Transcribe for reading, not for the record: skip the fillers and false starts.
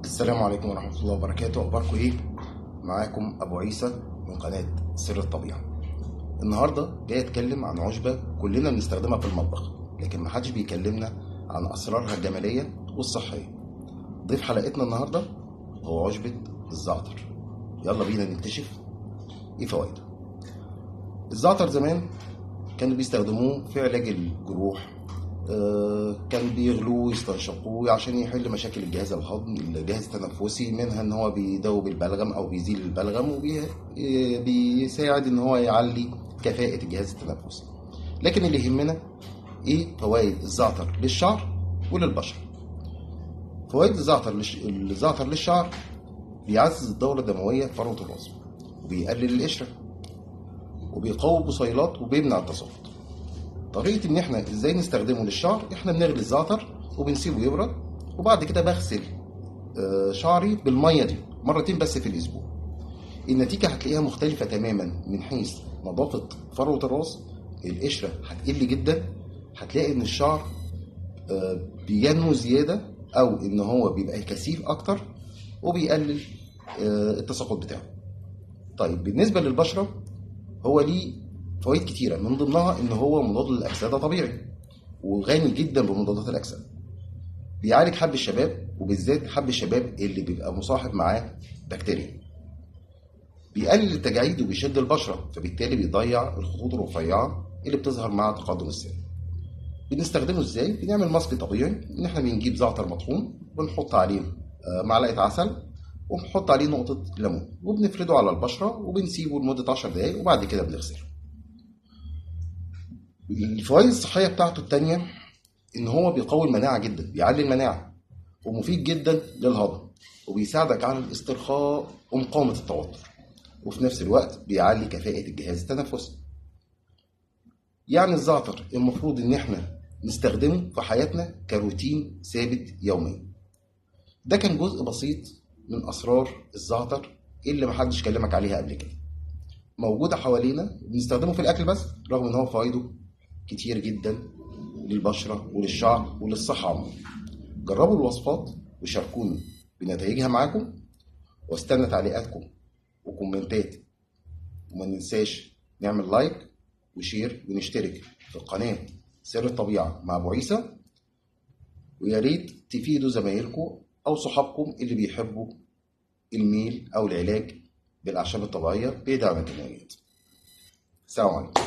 السلام عليكم ورحمة الله وبركاته. أخباركم إيه؟ معاكم أبو عيسى من قناة سر الطبيعة. النهاردة جاي أتكلم عن عشبة كلنا بنستخدمها في المطبخ، لكن محدش بيكلمنا عن أسرارها الجمالية والصحية. ضيف حلقتنا النهاردة هو عشبة الزعتر. يلا بينا نكتشف إيه فوائده. الزعتر زمان كانوا بيستخدموه في علاج الجروح، كان بيغلوه ويستنشقوه عشان يحل مشاكل الجهاز الهضمي، الجهاز التنفسي، منها ان هو بيدوب البلغم او بيزيل البلغم، وبيساعد ان هو يعلي كفاءة الجهاز التنفسي. لكن اللي يهمنا ايه فوائد الزعتر للشعر وللبشرة. فوائد الزعتر للشعر: بيعزز الدورة الدموية في فروة الراس، وبيقلل القشرة، وبيقوي البصيلات، وبيمنع التساقط. طريقة ان احنا ازاي نستخدمه للشعر: احنا بنغلي الزعتر وبنسيبه يبرد، وبعد كده بغسل شعري بالمية دي مرتين بس في الاسبوع. النتيجة هتلاقيها مختلفة تماما من حيث نظافة فروة الراس، القشرة هتقل جدا، هتلاقي ان الشعر بينمو زيادة، او ان هو بيبقى كثيف اكتر، وبيقلل التساقط بتاعه. طيب بالنسبة للبشرة، هو ليه فوائد كتيرة، من ضمنها إن هو مضاد للأكسدة طبيعي وغني جدا بمضادات الأكسدة. بيعالج حب الشباب، وبالذات حب الشباب اللي بيبقى مصاحب معاه بكتيريا. بيقلل التجاعيد وبيشد البشرة، فبالتالي بيضيع الخطوط الرفيعة اللي بتظهر مع تقدم السن. بنستخدمه ازاي؟ بنعمل ماسك طبيعي، ان احنا بنجيب زعتر مطحون ونحط عليه معلقة عسل، ونحط عليه نقطة ليمون، وبنفرده على البشرة وبنسيبه لمدة 10 دقايق، وبعد كده بنغسله. الفوائد الصحية بتاعته التانية إن هو بيقوي المناعة جدا، بيعلي المناعة، ومفيد جدا للهضم، وبيساعدك على الاسترخاء ومقاومة التوتر، وفي نفس الوقت بيعلي كفاءة الجهاز التنفسي. يعني الزعتر المفروض إن إحنا نستخدمه في حياتنا كروتين ثابت يوميا. ده كان جزء بسيط من أسرار الزعتر اللي محدش كلمك عليها قبل كده. موجودة حوالينا، بنستخدمه في الأكل بس، رغم إن هو فوائده كتير جدا للبشرة وللشعر وللصحة عموما. جربوا الوصفات وشاركوني بنتائجها معاكم، واستنى تعليقاتكم وكومنتات، وما ننساش نعمل like و share ونشترك في قناة سر الطبيعة مع أبو عيسى، ويا ريت تفيدوا زمايلكم أو صحابكم اللي بيحبوا الميل أو العلاج بالأعشاب الطبيعية بعيد عن الكيماويات. السلام عليكم.